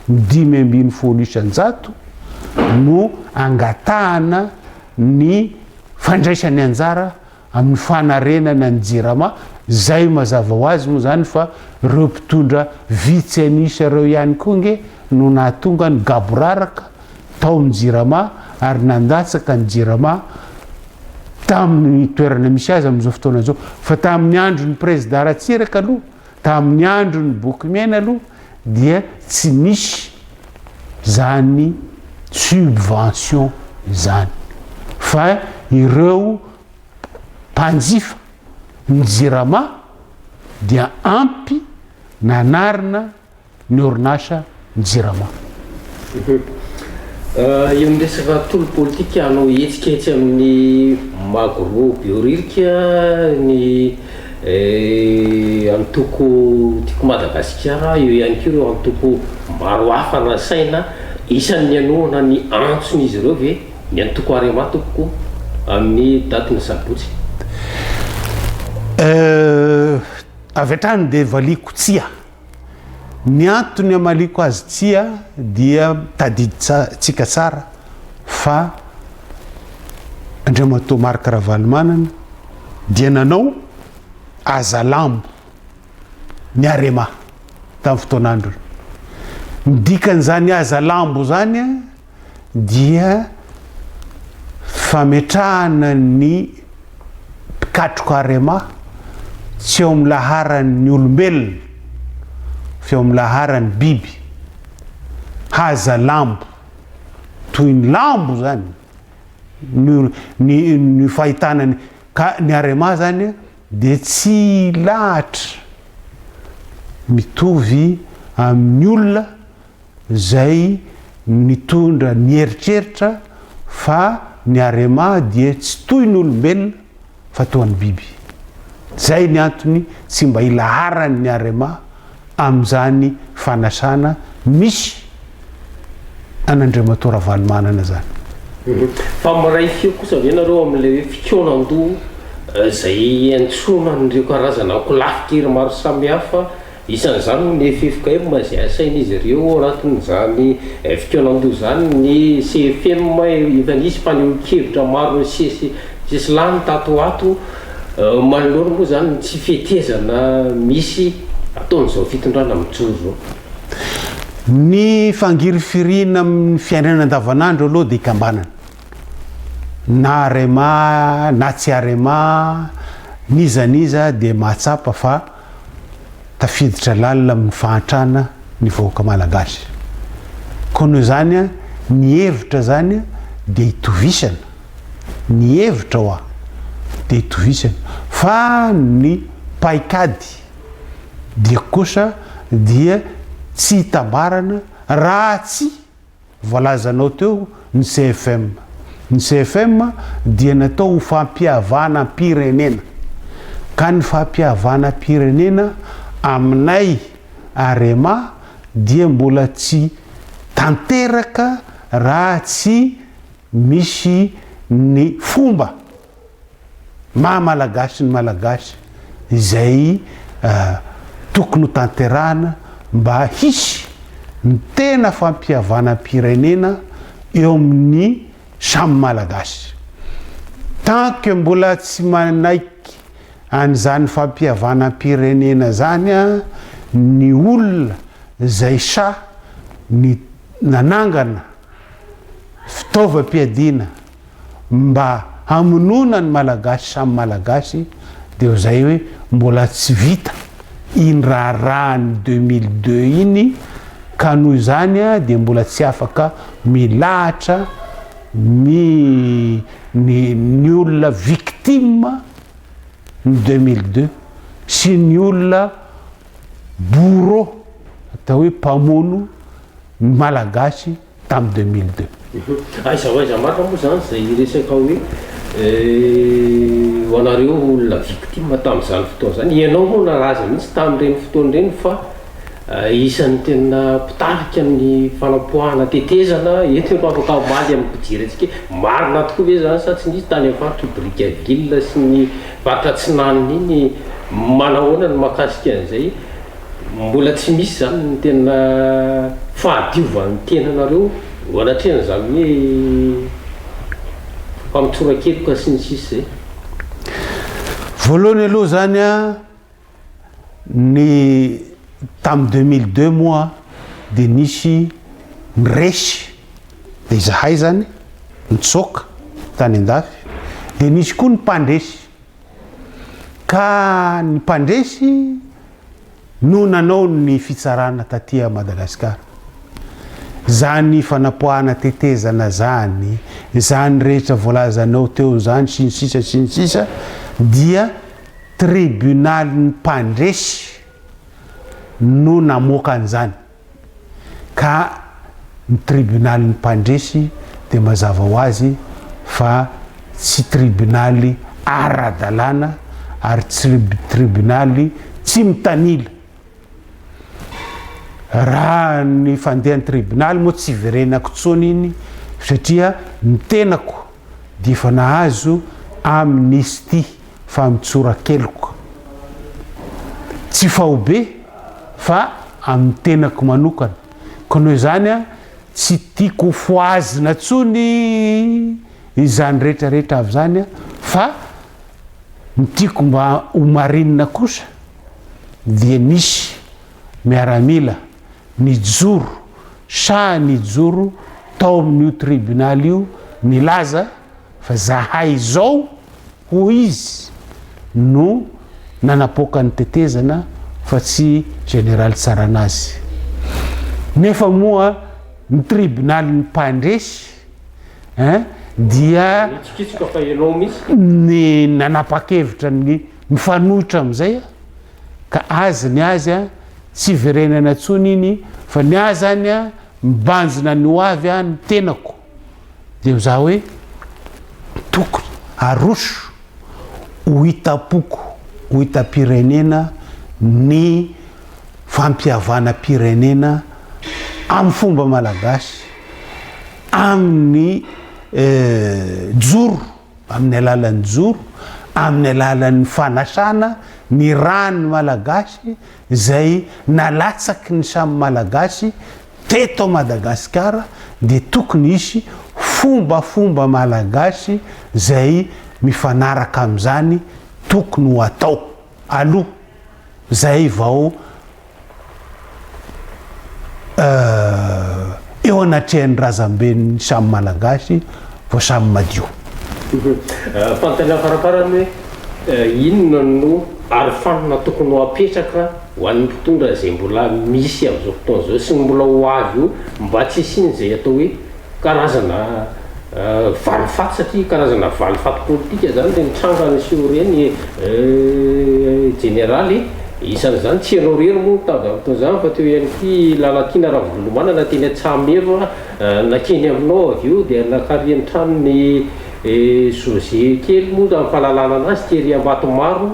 ny 15% no angatahana ny fandraisany anjara amin'ny fanarenana ny Jirama, izay mazava ho azy moa izany fa ireo mpitondra vitsy an'isa ireo ihany koa ange no nahatonga ny gaboraraka tao amin'ny Jirama ary nandatsaka ny Jirama tamin'ny toerana misy azy amin'izao fotoana izao fa tamin'ny andron'ny Prezida Ratsiraka aloha, tamin'ny andron'ny Boky Mena aloha dia tsy nisy izany subvention izany fa ireo mpanjifa ny jirama dia ampy nanarina ny orinasa ny jirama. Eo amin'ny resaka tolo-politika hanao hetsika etsy amin'ny Magro Behoririka ny antoko Tiako Madagasikara, eo ihany koa ireo antoko maro hafa nasaina. Isan'ny hanohana ny antson'izy ireo ve ny antoko Arema tompoko amin'ny datin'ny sabotsy? Avy hatrany dia valiako tsia. Ny antony amaliako azy tsia dia tadidintsika tsara fa Andriamatoa Marc Ravalomanana dia nanao azalambo ny Arema tamin'ny fotoan'androny. Ny dikan'izany azalambo izany dia fametrahana ny mpikatroka Arema tsy eo amin'ny laharan'ny olombelona fa eo amin'ny laharan'ny biby, haza lambo, toy ny lambo zany ny ny ny fahitana ny ka ny Arema zany dia tsy lahatra mitovy amin'ny olona izay nitondra ny eritreritra fa ny Arema dia tsy toy ny olombelona fa toa ny biby. Izay ny antony tsy mba ilaharan'ny Arema amin'izany fanasana misy an'Andriamatoa Ravalomanana izany. Fa miray feo kosa ve nareo amin'ilay hoe fikaonandoha izay iantsoana an'ireo karazana ankolafin-kery maro samihafa Isan'izany ny ffkm izay asain'izy ireo ao anatin'izany fikaonandoha izany, ny CFM efa nisy fanehoan-kevitra maro nisesy sesilany tato ho ato manoloana moa izany ny tsy fetezana misy ataon'izao fitondrana mijoro izao. Ny fangirifiriana amin'ny fiainana andavanandro aloha dia ikambanana. Na Arema na tsy Arema, n'iza n'iza dia mahatsapa fa tafiditra lalina amin'ny fahantrana ny vahoaka malagasy. Koa noho izany ny hevitra izany dia itovisana, ny hevitra hoa dia itovisana fa ny paikady dia kosa dia tsy itambarana raha tsy Voalazanao teo ny CFM. Ny CFM dia natao ho fampihavanam-pirenena. Ka ny fampihavanam-pirenena aminay Arema dia mbola tsy tanteraka raha tsy misy ny fomba. maha Malagasy ny Malagasy izay tokony ho tanterahana mba hisy ny tena fampihavanam-pirenena eo amin'ny samy Malagasy. Tant que mbola tsy manaiky an'izany fampihavanam-pirenena izany ny olona izay sahy ny nanangana fitaovam-piadiana mba hamonoana ny Malagasy samy Malagasy dia izay hoe mbola tsy vita iny raharahan'ny 2002 iny ka noho izany dia mbola tsy afaka milahatra ny ny ny olona victime ny 2002 sy ny olona bourreau atao hoe mpamono ny Malagasy tamin'ny 2002. Aiza ho aiza marina moa izany izay resaka hoe ho anareo olona victime tamin'izany fotoana izany? Ianao moa nalaza mihitsy tamin'ireny fotoana ireny fa isan'ny tena mpitarika ny fanapoahana tetezana, eto ianao afaka hamaly amin'ny mpijery antsika hoe marina tokoa ve izany sa tsy nisy tany amin'ny faritr'i Brickaville sy ny faritra atsinanana iny, manahoana ny mahakasika an'izay? Mbola tsy misy izany ny tena fahadiovan'ny tenanareo eo anatrehan'izany hoe famotsoran-keloka sy ny sisa izay. Voalohany aloha izany an, ny tamin'ny 2002 moa dia nisy ny resy, dia izahay izany nitsoaka tany an-dafy, dia nisy koa ny mpandresy. Ka ny mpandresy no nanao ny fitsarana taty Madagasikara. Zany fanapoahana tetezana zany, zany rehetra voalazanao teo zany sy ny sisa sy ny sisa dia tribunalin'ny mpandresy no namoaka an'izany. Ka ny tribunalin'ny mpandresy dia mazava ho azy fa tsy tribunaly ara-dalàna ary tsy tribunaly tsy mitanila. Raha ny fandehan'ny tribunaly moa tsy hiverenako intsony iny satria ny tenako dia efa nahazo amnistie, famotsoran-keloka. Tsy faobe fa amin'ny tenako manokana. Koa noho izany tsy tiako ho fohazina intsony izany rehetra rehetra avy izany fa ny tiako mba ho marinina kosa dia nisy miaramila nijoro sahy nijoro tao amin'io tribunaly io nilaza fa zahay izao hoy izy no nanapoaka ny tetezana fa tsy Général Tsaranazy. Nefa moa ny tribunalin'ny mpandresy hein dia Nitsikitsika fa ianao mihitsy. ny nanapa-kevitra ny mifanohitra amin'izay ka azy ny azy an tsy hiverenana intsony iny fa ny ahy zany an mibanjina ny ho avy an ny tenako dia za hoe tokony aroso ho hitam-poko ho hitam-pirenena ny fampihavanam-pirenena amin'ny fomba malagasy amin'ny joro amin'ny alalan'ny joro, amin'ny alalan'ny fanasana ny ràn'ny Malagasy izay nalatsaky ny samy Malagasy teto Madagasikara dia tokony hisy fombafomba Malagasy izay mifanaraka amin'izany tokony ho atao aloha izay vao eo anatrehan'ny razamben'ny samy Malagasy vao samy madio. Fanontaniana faramparany hoe inona no arofanina tokony ho apetraka ho an'ny mpitondra izay mbola misy amin'izao fotoana izao sy ny mbola ho avy io mba tsy hisian'izay atao hoe karazana valifaty satria karazana valifaty politika izany ireny tranga niseho ireny jeneraly isan'izany tsy ianao irery moa no tamin'izany fotoana izany fa teo ihany koa i Lalatiana Ravololomanana teny Antsahameva Nankeny aminao avy eo dia nakariany tranony José kely moa raha ny fahalalana anazy tery Ambatomaro,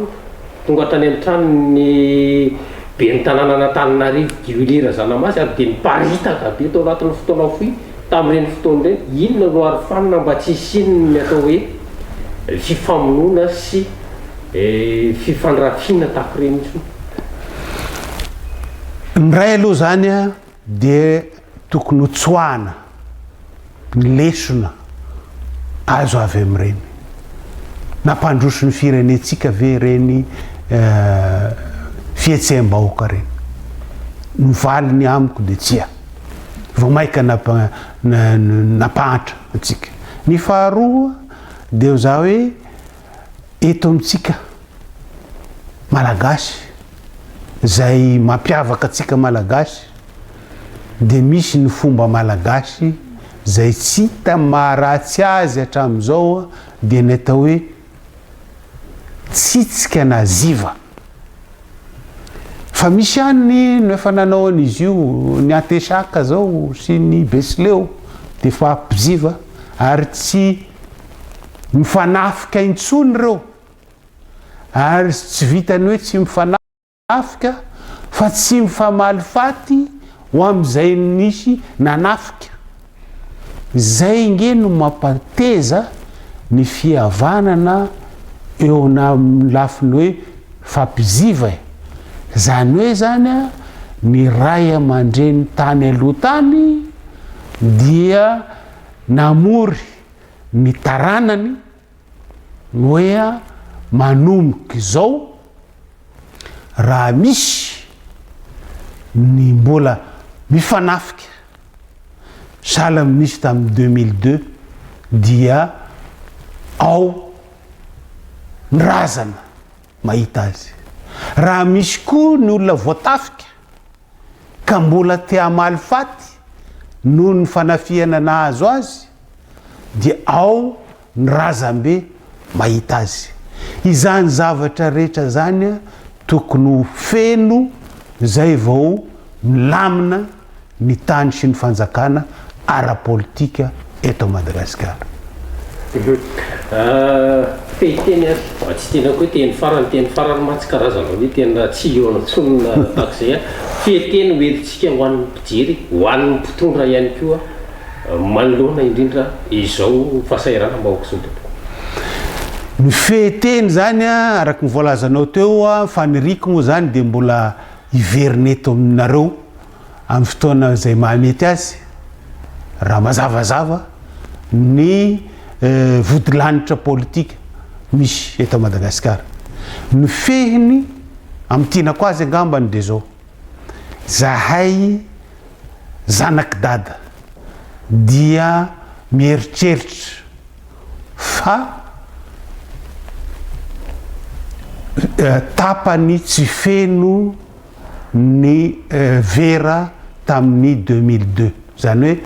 tonga tany amin'ny tranony ben'ny tanànan'Antananarivo Guy Willy Razanamasy ary dia niparitaka be tao anatin'ny fotoana fohy tamin'ireny fotoana ireny. Inona no arofanina mba tsy hisian'ny atao hoe fifamonoana sy fifandrafiana tahaka ireny intsony? Ny iray aloha izany dia tokony ho tsoahana ny lesona azo avy amin'ireny. Nampandroso ny firenentsika ve ireny fihetseham-bahoaka ireny? Ny valiny amiko dia tsia. Vao mainka nampahantra antsika. Ny faharoa dia za hoe eto amintsika Malagasy, izay mampiavaka antsika Malagasy dia misy ny fomba Malagasy izay tsy hita maharatsy azy hatramin'izao dia ny atao hoe tsitsika na ziva. Fa misy ihany no efa nanao an'izy io, ny Antesaka zao sy ny Besileo dia efa mpiziva ary tsy mifanafika intsony ireo. Ary tsy vitan'ny hoe tsy mifanafika fa tsy mifamaly faty ho amin'izay nisy nanafika. Izay ange no mampateza ny fihavanana eo amin'ny lafiny hoe fampiziva e. Izany hoe izany ny ray aman-dreny tany aloha tany dia namory ny taranany Ny hoe manomboka izao, raha misy ny mbola mifanafika sahala amin'ny nisy tamin'ny 2002 dia ao ny razana mahita azy. Raha misy koa ny olona voatafika ka mbola te hamaly faty noho ny fanafihana nahazo azy dia ao ny razambe mahita azy. Izany zavatra rehetra izany tokony ho feno izay vao milamina ny tany sy ny fanjakana ara-politika eto Madagasikara. Fehinteny ary, fa tsy tena hoe teny farany, teny farany mantsy karazana hoe tena tsy hihaona intsony na tahaka izay an. Fehinteny ho entintsika ho an'ny mpijery, ho an'ny mpitondra ihany koa manoloana indrindra izao fahasahiranam-bahoaka izao tompoko. Ny fehinteny izany araka ny voalazanao teo, faniriako moa izany dia mbola hiverina eto aminareo amin'ny fotoana izay mahamety azy, raha mazavazava ny vodilanitra politika misy eto Madagasikara. Ny fehiny amin'ny tianako azy angambany dia izao, zahay zanak'i Dada dia mieritreritra fa tapany tsy feno ny vera tamin'ny 2002, izany hoe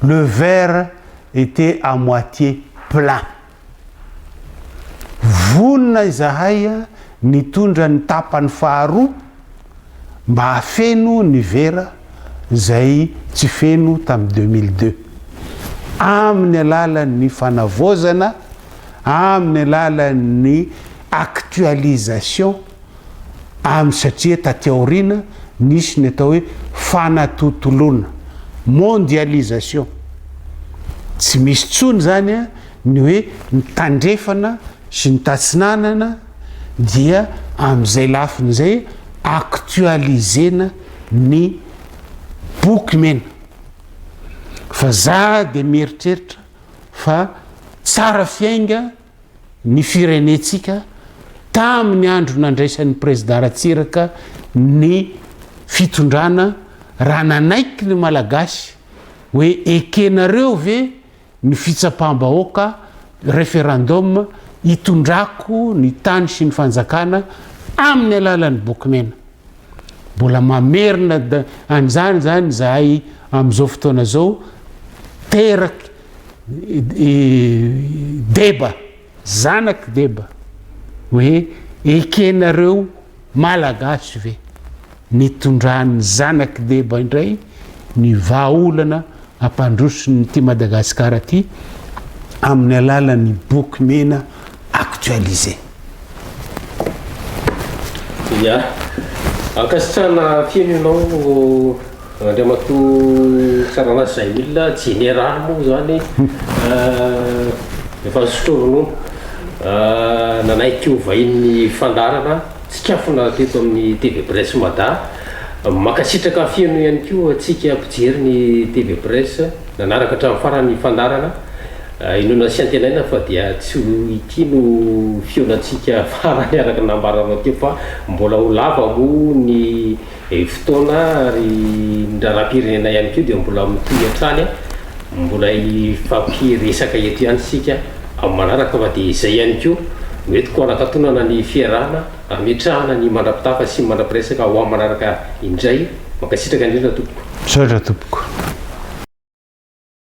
le verre était à moitié plein. Vonona izahay nitondra ny tapany faharoa mba hahafeno ny vera izay tsy feno tamin'ny 2002, amin'ny alalan'ny fanavaozana, amin'ny alalan'ny actualisation Amin'ny satria taty aoriana nisy ny atao hoe fanatontoloana, mondialisation. Tsy misy intsony izany ny hoe ny tandrefana sy ny tatsinanana dia amin'izay lafiny izay actualiser-na ny boky mena. Fa za dia mieritreritra fa tsara fiainga ny firenentsika tamin'ny andro nandraisan'ny Prezida Ratsiraka ny fitondrana raha nanaiky ny Malagasy hoe ekenareo ve ny fitsapam-bahoaka référendum hitondrako ny tany sy ny fanjakana amin'ny alalan'ny boky mena. Mbola mamerina an'izany izany izahay amin'izao fotoana izao, terak' i Deba, zanak'i Deba, hoe ekenareo Malagasy ve nitondran'ny zanak'i Deba indray ny vahaolana hampandroso ity Madagasikara ity amin'ny alalan'ny boky mena actualisé. Ya. Ankasitrahana feno ianao Andriamatoa Tsaralahy Zaimil, jeneraly moa izany efa nisotro ronono, nanaiky ho vahinin'ny fandaharana Tsikafona teto amin'ny TV Presse Mada. Mankasitraka feno ihany koa antsika mpijery ny TV Presse nanaraka hatramin'ny farany ny fandaharana. Inoana sy antenaina fa dia tsy ho ity no fihaonantsika farany araka ny nambaranao teo fa mbola ho lava moa ny fotoana ary ny raharaham-pirenena ihany koa dia mbola mitohy hatrany. Mbola hifampiresaka eto ihany isika amin'ny manaraka fa dia izay ihany koa no entiko hanakatonana ny fiarahana hametrahana ny mandra-pitafa sy mandra-piresaka ho amin'ny manaraka indray. Mankasitraka indrindra tompoko. Misaotra tompoko.